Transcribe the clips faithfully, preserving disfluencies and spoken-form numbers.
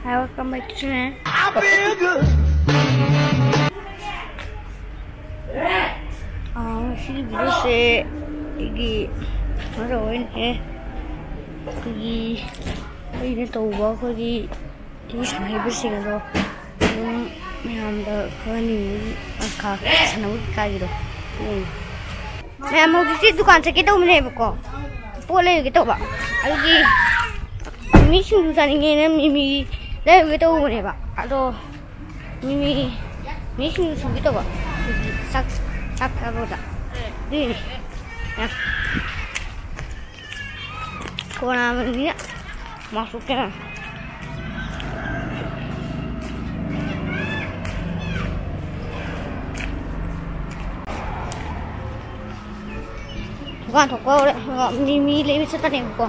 Hi, welcome back to channel. ꯑꯥ, ꯉꯁꯤꯒꯤ ꯚꯤꯗꯤꯑꯣꯁꯦ ꯑꯩꯒꯤ ꯀꯩꯅꯣ ꯇꯧꯕꯩꯅꯦ꯫ ꯑꯩꯈꯣꯏꯒꯤ ꯑꯩꯅ ꯇꯧꯕ ꯑꯩꯈꯣꯏꯒꯤ ꯑꯩꯒꯤ ꯁꯥꯟꯅꯔꯤꯕꯁꯤꯡ ꯑꯗꯣ ꯑꯗꯨꯝ ꯃꯌꯥꯝꯗ ꯈꯪꯍꯟꯅꯤꯡꯕꯒꯤ ꯑꯪꯀ ꯁꯥꯟꯅꯕ ꯀꯩꯀꯥꯒꯤꯗꯣ꯫ ꯎꯝ꯫ ꯃꯌꯥꯝ ꯍꯧꯖꯤꯛꯁꯦ ꯗꯨꯀꯥꯟ ꯆꯠꯀꯦ ꯇꯧꯕꯅꯦꯕꯀꯣ, ꯄꯣꯠ ꯂꯩꯔꯨꯒꯦ ꯇꯧꯕ꯫ ꯑꯗꯨꯒꯤ ꯃꯤ ꯁꯤꯡꯖꯨ ꯆꯥꯅꯤꯡꯉꯦꯅ ꯃꯤꯃꯤ ꯂꯩꯔꯨꯒꯦ ꯇꯧꯕꯅꯦꯕ꯫ ꯑꯗꯣ ꯃꯤꯃꯤ, ꯃꯤ ꯁꯤꯡꯖꯨ ꯁꯨꯒꯦ ꯇꯧꯕ꯫ ꯆꯥꯛ, ꯆꯥꯛ ꯆꯥꯕꯗ꯫ ꯑꯗꯨꯏꯅꯦ꯫ ꯀꯣꯔꯣꯅꯥ ꯃꯅꯨꯡꯁꯤꯗ ꯃꯥꯁꯨ ꯀꯌꯥ ꯗꯨꯀꯥꯟ ꯊꯣꯛꯄ ꯍꯧꯔꯦ꯫ ꯃꯤ, ꯃꯤ ꯂꯩꯕ ꯆꯠꯄꯅꯦꯕꯀꯣ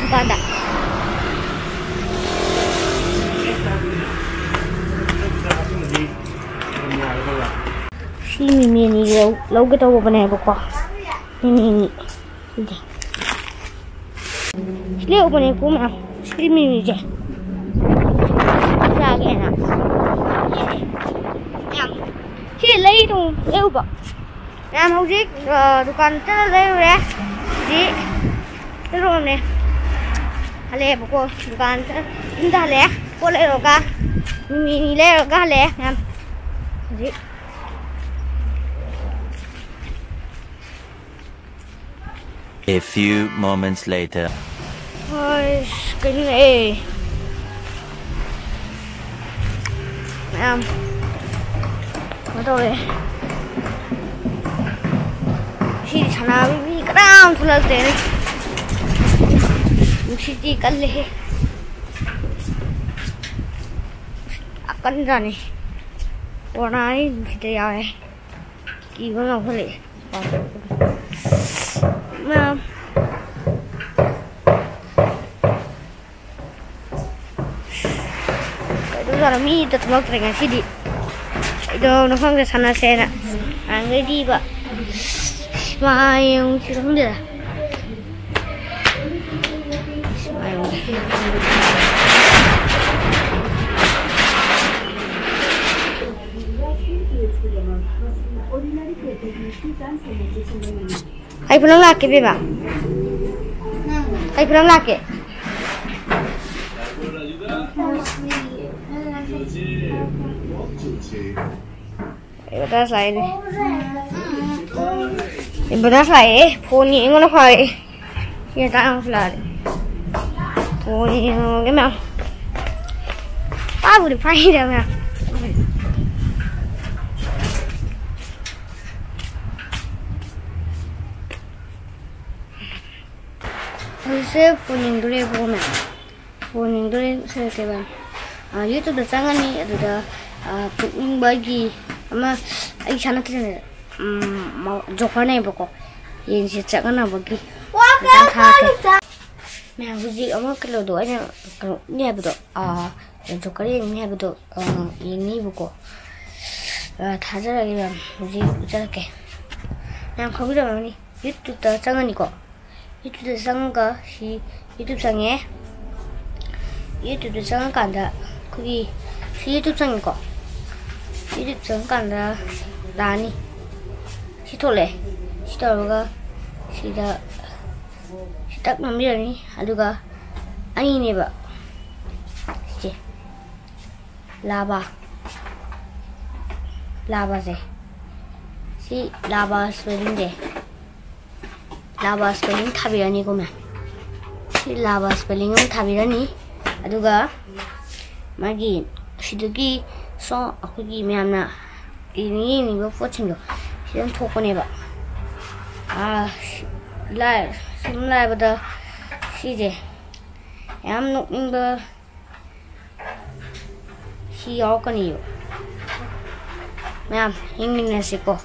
ꯗꯨꯀꯥꯟꯗ꯫ ꯁꯤ ꯃꯤꯃꯤ ꯑꯅꯤ ꯂꯧ-, ꯂꯧꯒꯦ ꯇꯧꯕꯅꯦꯕꯀꯣ꯫ ꯃꯤꯃꯤ ꯑꯅꯤ꯫ ꯁꯤꯗꯤ꯫ ꯁꯤ ꯂꯩꯍꯧꯕꯅꯦꯀꯣ ꯃꯌꯥꯝ꯫ ꯁꯤ ꯃꯤꯃꯤꯁꯦ꯫ ꯆꯥꯒꯦꯅ꯫ ꯁꯤꯁꯦ꯫ ꯃꯌꯥꯝ꯫ ꯁꯤ ꯂꯩꯔꯨ-, ꯂꯩꯔꯨꯕ꯫ ꯃꯌꯥꯝ ꯍꯧꯖꯤꯛ, ꯑ, ꯗꯨꯀꯥꯟ ꯆꯠꯂ ꯂꯩꯔꯨꯔꯦ꯫ ꯍꯧꯖꯤꯛ ꯆꯠꯂꯨꯔꯕꯅꯦ꯫ ꯍꯜꯂꯛꯑꯦꯕꯀꯣ꯫ ꯗꯨꯀꯥꯟ ꯆꯠ-, ꯌꯨꯝꯗ ꯍꯜꯂꯛꯑꯦ꯫ ꯄꯣꯠ ꯂꯩꯔꯨꯔꯒ꯫ ꯃꯤꯃꯤ ꯑꯅꯤ ꯂꯩꯔꯨꯔꯒ ꯍꯜꯂꯛꯑꯦ ꯃꯌꯥꯝ꯫ ꯍꯧꯖꯤꯛ꯫ A few moments later. ꯍꯣꯏ, ꯀꯩꯅꯣꯅꯦ꯫ ꯃꯌꯥꯝ ꯀꯩꯅꯣ ꯇꯧꯔꯦ꯫ ꯁꯤ ꯁꯥꯟꯅꯕ ꯃꯤ ꯀꯅꯥꯝ ꯊꯣꯛꯂꯛꯇ꯭ꯔꯦꯅꯦ꯫ ꯅꯨꯡꯁꯤꯠꯇꯤ ꯀꯜꯂꯦꯍꯦ꯫ ꯌꯥꯝ ꯀꯟꯖꯥꯠꯅꯤ꯫ ꯀꯣꯔꯣꯅꯥꯒꯤ ꯅꯨꯡꯁꯤꯠꯇ ꯌꯥꯎꯔꯦ꯫ ꯀꯤꯕ ꯑꯃ ꯌꯥꯎꯁꯜꯂꯛꯑꯦ꯫ ꯃꯌꯥꯝ꯫ ꯀꯩꯗꯧꯖꯥꯠꯅꯣ? ꯃꯤ ꯑꯝꯇ ꯊꯣꯛꯂꯛꯇ꯭ꯔꯦ ꯉꯁꯤꯗꯤ꯫ ꯀꯩꯗꯧꯔꯕꯅꯣ ꯈꯪꯗꯦ, ꯁꯥꯟꯅꯁꯦꯅ꯫ ꯅꯍꯥꯟꯈꯩꯗꯤꯕ꯫ ꯁꯤꯃꯥ ꯌꯦꯡꯉꯨꯁꯤ ꯈꯪꯗꯦꯗ꯫ ꯁꯤꯃꯥ ꯌꯦꯡꯉꯨꯁꯤ꯫ ꯑꯩ ꯄꯨꯂꯞ ꯂꯥꯛꯀꯦ, ꯕꯦꯕꯥ꯫ ꯑꯩ ꯄꯨꯂꯞ ꯂꯥꯛꯀꯦ꯫ ꯑꯦꯗꯚꯔꯇꯥꯏꯁ ꯂꯥꯛꯑꯦꯅꯦ꯫ ꯑꯦꯗꯚꯔꯇꯥꯏꯁ ꯂꯥꯛꯑꯦ꯫ ꯐꯣꯟ ꯌꯦꯡꯕꯅ ꯐꯔꯦ꯫ ꯁꯤ ꯃꯇꯥꯡ ꯑꯃꯁꯨ ꯂꯥꯛꯑꯦ꯫ ꯐꯣꯟ ꯌꯦꯡꯉꯒꯦ ꯃꯌꯥꯝ꯫ ꯄꯥꯕꯨꯗꯤ ꯄꯥꯏꯗ ꯃꯌꯥꯝ꯫ ꯍꯧꯖꯤꯛꯁꯦ ꯐꯣꯟ ꯌꯦꯡꯗꯣꯔꯦꯕꯀꯣ ꯃꯌꯥꯝ꯫ ꯐꯣꯟ ꯌꯦꯡꯗꯣꯔꯦ ꯁꯦ ꯀꯩꯕ, ꯑ, YouTube-ꯇ ꯆꯪꯉꯅꯤ꯫ ꯑꯗꯨꯗ, ꯑ, ꯄꯣꯛꯅꯤꯡꯕꯒꯤ ꯑꯃ ꯑꯩ ꯏꯁꯥꯅ ꯊꯤꯖꯤꯟꯖꯔꯦ꯫ ꯎꯝ, ꯃ-, ꯖꯣꯀꯔꯅꯦꯕꯀꯣ꯫ ꯌꯦꯟꯁꯦ ꯆꯥꯛꯅꯅꯕꯒꯤ ꯃꯇꯥꯡ ꯊꯥꯔꯛꯀꯦ꯫ ꯃꯌꯥꯝ ꯍꯧꯖꯤꯛ ꯑꯃ ꯀꯩꯅꯣꯗꯣ ꯑꯩꯅ ꯀꯩꯅꯣ ꯎꯠꯅꯤ ꯍꯥꯏꯕꯗꯣ, ꯑ, ꯖꯣꯀꯔ ꯌꯦꯡꯅꯤ ꯍꯥꯏꯕꯗꯣ, ꯑ, ꯌꯦꯡꯅꯤꯕꯀꯣ꯫ ꯑ, ꯊꯥꯖꯔꯒꯦ ꯃꯌꯥꯝ꯫ ꯍꯧꯖꯤꯛ ꯎꯠꯆꯔꯛꯀꯦ꯫ ꯃꯌꯥꯝ ꯈꯪꯕꯤꯔꯝꯃꯅꯤ꯫ YouTube-ꯇ ꯆꯪꯉꯅꯤꯀꯣ꯫ YouTube-ꯇ ꯆꯪꯉꯒ ꯁꯤ YouTube ꯆꯪꯉꯦ꯫ YouTube-ꯇ ꯆꯪꯉꯀꯥꯟꯗ ꯑꯩꯈꯣꯏꯒꯤ ꯁꯤ YouTube ꯆꯪꯉꯦꯀꯣ꯫ YouTube ꯆꯪꯉꯀꯥꯟꯗ ꯂꯥꯛꯑꯅꯤ꯫ ꯁꯤ ꯊꯣꯛꯂꯛꯑꯦ꯫ ꯁꯤ ꯇꯧꯔꯒ ꯁꯤꯗ ꯁꯤ ꯇꯛ ꯅꯝꯕꯤꯔꯅꯤ꯫ ꯑꯗꯨꯒ ꯑꯅꯤꯅꯦꯕ ꯁꯤꯁꯦ꯫ ꯂꯥꯕꯥ꯫ ꯂꯥꯕꯥꯁꯦ꯫ ꯁꯤ ꯂꯥꯕꯥ spelling-ꯁꯦ꯫ ꯂꯥꯕꯥ spelling ꯊꯥꯕꯤꯔꯅꯤꯀꯣ ꯃꯌꯥꯝ꯫ ꯁꯤ ꯂꯥꯕꯥ spelling ꯑꯃ ꯊꯥꯕꯤꯔꯅꯤ꯫ ꯑꯗꯨꯒ ꯃꯥꯒꯤ ꯁꯤꯗꯒꯤ ꯁꯣ ꯑꯩꯈꯣꯏꯒꯤ ꯃꯌꯥꯝꯅ ꯌꯦꯡꯅꯤꯡ ꯌꯦꯡꯅꯤꯡꯕ ꯄꯣꯠꯁꯤꯡꯗꯣ ꯁꯤꯗ ꯑꯗꯨꯝ ꯊꯣꯛꯄꯅꯦꯕ꯫ ꯑꯥ, ꯂꯥꯏ-, ꯁꯨꯝ ꯂꯥꯏꯕꯗ ꯁꯤꯁꯦ ꯌꯥꯝ ꯅꯣꯛꯅꯤꯡꯕ ꯁꯤ ꯌꯥꯎꯔꯛꯀꯅꯤꯕ꯫ ꯃꯌꯥꯝ ꯌꯦꯡꯃꯤꯟꯅꯁꯤꯀꯣ꯫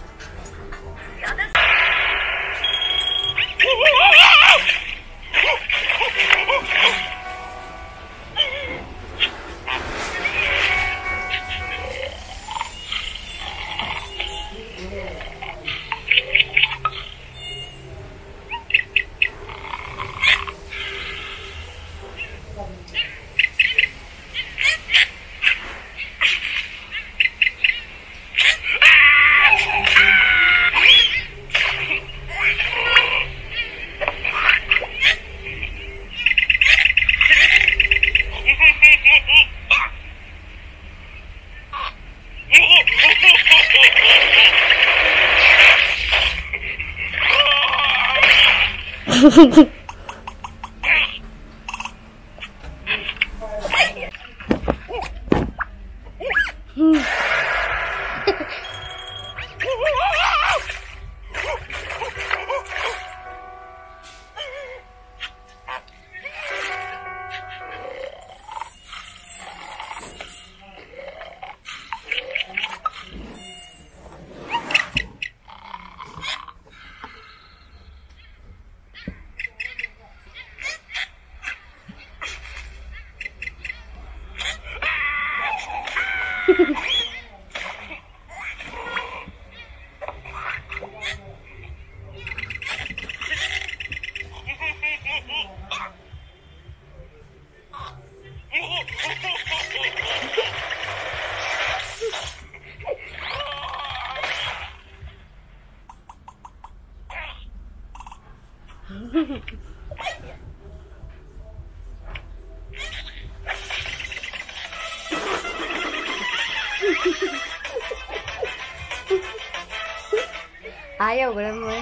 ꯑꯥ ꯌꯧꯈ꯭ꯔꯦ ꯃꯣꯏ꯫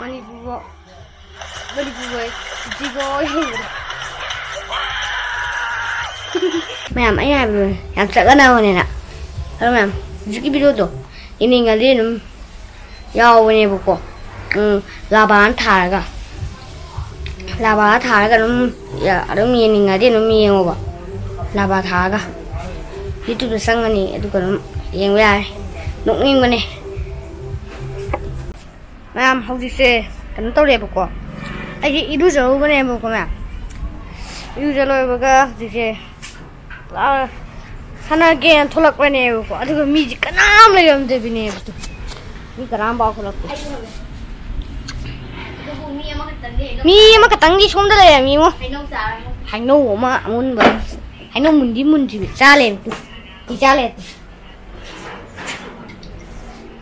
ꯃꯅꯤꯄꯨꯔꯐꯥꯎ꯫ ꯃꯅꯤꯄꯨꯔꯐꯥꯎ꯫ ꯖꯤꯒꯣ ꯌꯧꯈ꯭ꯔꯦ꯫ ꯃꯌꯥꯝ ꯑꯩ ꯍꯥꯏꯕꯗꯣ ꯌꯥꯝ ꯆꯠꯅꯅꯕꯅꯤꯅ꯫ ꯑꯗꯣ ꯃꯌꯥꯝ ꯍꯧꯖꯤꯛꯀꯤ ꯚꯤꯗꯤꯑꯣꯗꯣ ꯌꯦꯡꯅꯤꯡꯉꯗꯤ ꯑꯗꯨꯝ ꯌꯥꯎꯕꯅꯦꯕꯀꯣ꯫ ꯎꯝ, ꯂꯥꯕꯥꯅ ꯊꯥꯔꯒ꯫ ꯂꯥꯕꯥ ꯊꯥꯔꯒ ꯑꯗꯨꯝ ꯌꯥ-, ꯑꯗꯨꯝ ꯌꯦꯡꯅꯤꯡꯉꯗꯤ ꯑꯗꯨꯝ ꯌꯦꯡꯉꯣꯕ꯫ ꯂꯥꯕꯥ ꯊꯥꯔꯒ꯫ YouTube ꯆꯪꯉꯅꯤ, ꯑꯗꯨꯒ ꯑꯗꯨꯝ ꯌꯦꯡꯕ ꯌꯥꯔꯦ꯫ ꯅꯣꯛꯅꯤꯡꯕꯅꯦ꯫ ꯃꯌꯥꯝ, ꯍꯧꯖꯤꯛꯁꯦ ꯀꯩꯅꯣ ꯇꯧꯔꯦꯕꯀꯣ꯫ ꯑꯩꯁꯦ ꯏꯔꯨꯖꯔꯨꯕꯅꯦꯕꯀꯣ ꯃꯌꯥꯝ꯫ ꯏꯔꯨꯖ ꯂꯣꯏꯕꯒ ꯍꯧꯖꯤꯛꯁꯦ ꯄꯨꯔꯥ ꯁꯥꯟꯅꯒꯦꯅ ꯊꯣꯛꯂꯛꯄꯅꯦꯕꯀꯣ꯫ ꯑꯗꯨꯒ ꯃꯤꯁꯦ ꯀꯅꯥꯝ ꯂꯩꯔꯝꯗꯕꯤꯅꯦꯕ꯫ ꯃꯤ ꯀꯅꯥꯝ ꯄꯥꯎ ꯊꯣꯛꯂꯛꯇꯦ꯫ ꯑꯗꯨꯕꯨ ꯃꯤ ꯑꯃꯈꯛꯇꯪꯗꯤ ꯍꯩꯅꯧ ꯃꯤ ꯑꯃꯈꯛꯇꯪꯗꯤ ꯁꯣꯝꯗ ꯂꯩꯔꯝꯃꯤꯉꯣ꯫ ꯍꯩꯅꯧ ꯆꯥꯔꯒ꯫ ꯍꯩꯅꯧ ꯑꯃ ꯑꯃꯨꯟꯕ꯫ ꯍꯩꯅꯧ ꯃꯨꯟꯗꯤ ꯃꯨꯟꯗ꯭ꯔꯤꯕ꯫ ꯆꯥ ꯂꯩꯔꯝꯃꯤ꯫ ꯆꯥ ꯂꯩꯔꯝꯃꯤ꯫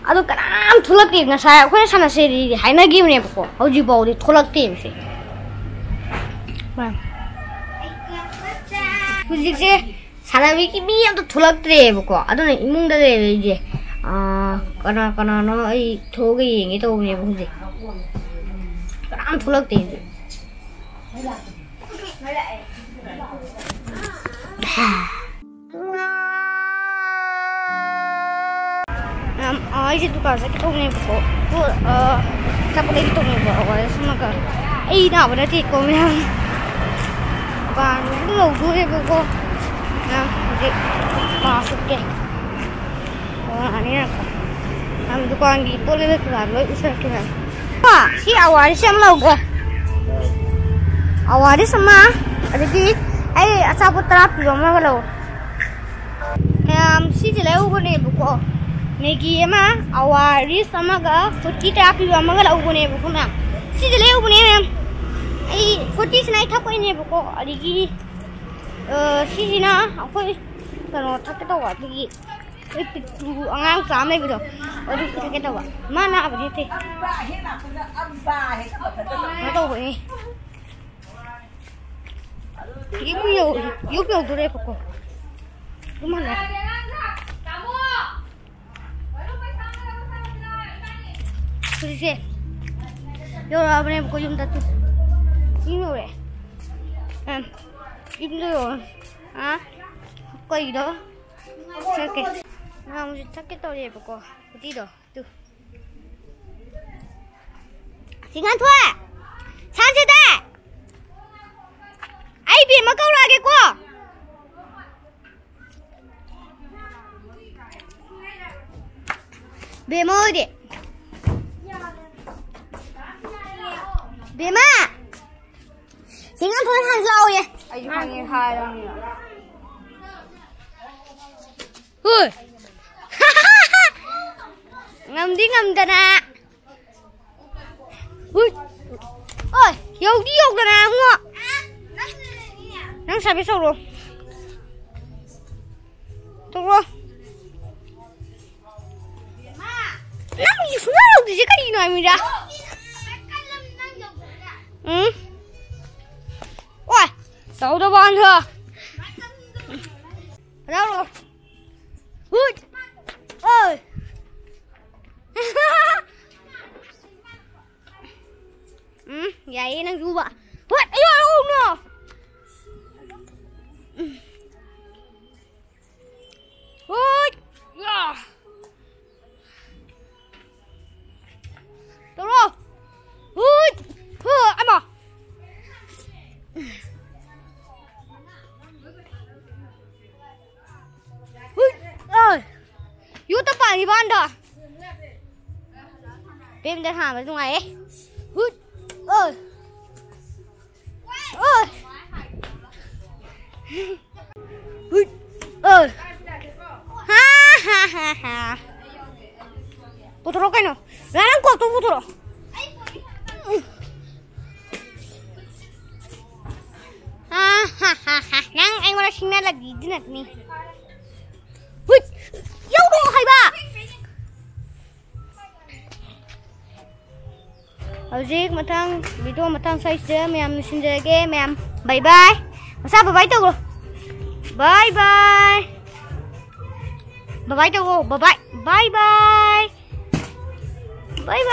ꯑꯗꯨ ꯀꯅꯥꯝ ꯊꯣꯛꯂꯛꯇꯦ꯫ ꯉꯁꯥꯏ ꯑꯩꯈꯣꯏꯅ ꯁꯥꯟꯅꯁꯦꯗꯤ ꯍꯥꯏꯅꯈꯤꯕꯅꯦꯕꯀꯣ, ꯍꯧꯖꯤꯛꯐꯥꯎꯗꯤ ꯊꯣꯛꯂꯛꯇꯦꯕꯁꯦ꯫ ꯍꯧꯖꯤꯛꯁꯦ ꯁꯥꯟꯅꯕꯤꯒꯤ ꯃꯤ ꯑꯝꯇ ꯊꯣꯛꯂꯛꯇ꯭ꯔꯦꯕꯀꯣ, ꯑꯗꯨꯅ ꯏꯃꯨꯡꯗ ꯂꯩꯔꯦ ꯑꯩꯁꯦ꯫ ꯑꯥ, ꯀꯅꯥ ꯀꯅꯥꯅꯣ ꯑꯩ ꯊꯣꯛꯑꯒ ꯌꯦꯡꯒꯦ ꯇꯧꯕꯅꯦꯕ ꯍꯧꯖꯤꯛ꯫ ꯀꯅꯥꯝ ꯊꯣꯛꯂꯛꯇꯦ ꯍꯧꯖꯤꯛ꯫ ꯌꯥꯝ, ꯑ, ꯑꯩꯁꯦ ꯗꯨꯀꯥꯟ ꯆꯠꯀꯦ ꯇꯧꯕꯅꯦꯕꯀꯣ꯫ ꯄꯣꯠ, ꯑ, ꯑꯆꯥꯄꯣꯠ ꯂꯩꯒꯦ ꯇꯧꯕꯅꯦꯕ, ꯑꯣ ꯑꯥꯔ ꯑꯦꯁ ꯑꯃꯒ꯫ ꯑꯩ ꯅꯥꯕ ꯅꯠꯇꯦꯀꯣ, ꯃꯌꯥꯝ꯫ ꯗꯨꯀꯥꯟ ꯑꯗꯨꯝ ꯌꯧꯗꯣꯔꯦꯕꯀꯣ꯫ ꯃꯌꯥꯝ, ꯍꯧꯖꯤꯛ ꯀ꯭ꯂꯥꯁ ꯆꯠꯀꯦ꯫ ꯑꯣ, ꯑꯅꯤꯔꯛ꯫ ꯃꯌꯥꯝ, ꯗꯨꯀꯥꯟꯒꯤ ꯄꯣꯠ ꯂꯩꯕ ꯀꯩꯀꯥ ꯂꯣꯏ ꯎꯠꯆꯔꯛꯀꯦ, ꯃꯌꯥꯝ꯫ ꯄꯥ, ꯁꯤ ꯑꯋꯥꯔꯤꯁꯦ ꯑꯃ ꯂꯧꯒꯦ꯫ ꯑꯋꯥꯔꯤꯁ ꯑꯃ, ꯑꯗꯒꯤ ꯑꯩ ꯑꯆꯥꯄꯣꯠ ꯇꯔꯥ ꯄꯤꯕ ꯑꯃꯒ ꯂꯧ꯫ ꯃꯌꯥꯝ, ꯁꯤꯁꯦ ꯂꯩꯍꯧꯕꯅꯦꯕꯀꯣ꯫ ꯃꯦꯒꯤ ꯑꯃ, ꯑꯋꯥꯔꯤꯁ ꯑꯃꯒ, ꯐ꯭ꯔꯨꯇꯤ ꯇꯔꯥ ꯄꯤꯕ ꯑꯃꯒ ꯂꯧꯕꯅꯦꯕꯀꯣ, ꯃꯌꯥꯝ꯫ ꯁꯤꯁꯦ ꯂꯩꯍꯧꯕꯅꯦ, ꯃꯌꯥꯝ꯫ ꯑꯩ ꯐ꯭ꯔꯨꯇꯤꯁꯤꯅ ꯑꯩ ꯊꯛꯄꯩꯅꯦꯕꯀꯣ꯫ ꯑꯗꯒꯤ, ꯑ, ꯁꯤꯁꯤꯅ ꯑꯩꯈꯣꯏ ꯀꯩꯅꯣ ꯊꯛꯀꯦ ꯇꯧꯕ, ꯑꯗꯨꯒꯤ ꯑꯩ ꯄꯤꯛꯇ꯭ꯔꯨ ꯑꯉꯥꯡ ꯃꯆꯥ ꯑꯃ ꯂꯩꯕꯗꯣ, ꯑꯗꯨ ꯄꯤꯊꯛꯀꯦ ꯇꯧꯕ꯫ ꯃꯥ ꯅꯥꯕꯗꯤ ꯅꯠꯇꯦ꯫ ꯀꯩꯅꯣ ꯇꯧꯕꯅꯤ꯫ ꯌꯨꯝ ꯌꯧ-, ꯌꯨꯝ ꯌꯧꯗꯣꯔꯦꯕꯀꯣ꯫ ꯌꯨꯝ ꯍꯜꯂꯛꯑꯦ꯫ ꯍꯧꯖꯤꯛꯁꯦ ꯌꯧꯔꯛꯑꯕꯅꯦꯕꯀꯣ, ꯌꯨꯝꯗ꯫ ꯇꯨ, ꯌꯨꯝ ꯌꯧꯔꯛꯑꯦ꯫ ꯑꯝ, ꯌꯨꯝꯗ ꯌꯧꯔꯦ꯫ ꯑꯥ, ꯀꯩꯗꯣ? ꯆꯠꯀꯦ꯫ ꯃꯌꯥꯝꯁꯨ ꯆꯠꯀꯦ ꯇꯧꯔꯤꯑꯕꯀꯣ, ꯎꯇꯤꯗꯣ꯫ ꯇꯨ꯫ ꯁꯤꯡꯍꯟꯊꯣꯏ! ꯁꯥꯟꯁꯤꯗ! ꯑꯩ ꯕꯦꯝꯃ ꯀꯧꯔꯛꯑꯒꯦꯀꯣ꯫ ꯕꯦꯝꯃ ꯍꯣꯏꯗꯤ? ꯕꯦꯝꯃ! ꯁꯤꯡꯍꯟꯊꯣꯏ ꯁꯥꯟꯁꯤ ꯂꯥꯛꯑꯣꯌꯦ꯫ ꯑꯩꯁꯨ ꯈꯪꯉꯦ ꯍꯥꯏꯔꯕꯅꯤꯅ꯫ ꯍꯣꯏ꯫ ꯉꯝꯗꯤ ꯉꯝꯗꯅ꯫ ꯍꯨꯏ꯫ ꯑꯣꯏ, ꯌꯧꯗꯤ ꯌꯧꯗꯅ ꯑꯃꯨꯛ꯫ ꯅꯪ ꯁꯥꯕꯤ ꯁꯧꯔꯣ꯫ ꯇꯧꯔꯣ꯫ ꯅꯪꯒꯤ ꯁꯨꯡꯌꯧ ꯌꯧꯗ꯭ꯔꯤꯁꯦ ꯀꯔꯤꯅꯣ ꯍꯥꯏꯕꯅꯤꯗ? ꯎꯝ꯫ ꯑꯣꯏ, ꯇꯧꯗꯕ ꯋꯥꯅꯤꯗ꯫ ꯍꯔꯥꯎꯔꯣ꯫ ꯍꯨꯏ꯫ ꯑꯣꯏ꯫ ꯎꯝ, ꯌꯥꯏꯌꯦ ꯅꯪ ꯌꯨꯕ꯫ ꯄꯠ! ꯑꯌꯣ, ꯑꯌꯣ, ꯑꯌꯣ! ꯍꯣꯏ! ꯌꯥ! ꯇꯧꯔꯣ! ꯍꯨꯏꯠ! ꯍꯨ! ꯑꯃ! ꯍꯨꯏꯠ! ꯑꯣꯏ! ꯌꯨꯇ ꯄꯥꯜꯂꯤꯕ ꯍꯟꯗꯣ! ꯄꯦꯝꯗ ꯊꯥꯕ ꯅꯨꯡꯉꯥꯏꯌꯦ! ꯍꯨꯏꯠ! ꯑꯣꯏ! ꯑꯣꯏ! ꯍꯨꯏꯠ! ꯑꯣꯏ! ꯍꯥ, ꯍꯥ, ꯍꯥ, ꯍꯥ! ꯄꯨꯊꯣꯔꯛꯑꯣ ꯀꯩꯅꯣ! ꯔꯥ, ꯅꯪ ꯀꯣꯛꯇꯣ ꯄꯨꯊꯣꯔꯛꯑꯣ! ꯍꯥ, ꯍꯥ, ꯍꯥ, ꯍꯥ! ꯅꯪ ꯑꯩꯉꯣꯟꯗ ꯁꯤꯡꯅ ꯂꯛꯂꯤꯗꯤ ꯅꯠꯇꯅꯤ! ꯍꯨꯏꯠ! ꯌꯧꯔꯣ ꯍꯥꯏꯕ! ꯍꯧꯖꯤꯛ ꯃꯊꯪ video ꯃꯊꯪ ꯁ꯭ꯋꯥꯏꯁꯤꯗ ꯃꯌꯥꯝ ꯅꯨꯡꯁꯤꯟꯖꯔꯒꯦ ꯃꯌꯥꯝ꯫ Bye bye꯫ ꯃꯁꯥ bye bye ꯇꯧꯔꯣ꯫ Bye bye꯫ Bye bye ꯇꯧꯔꯣ꯫ Bye bye꯫ Bye bye꯫ Bye bye꯫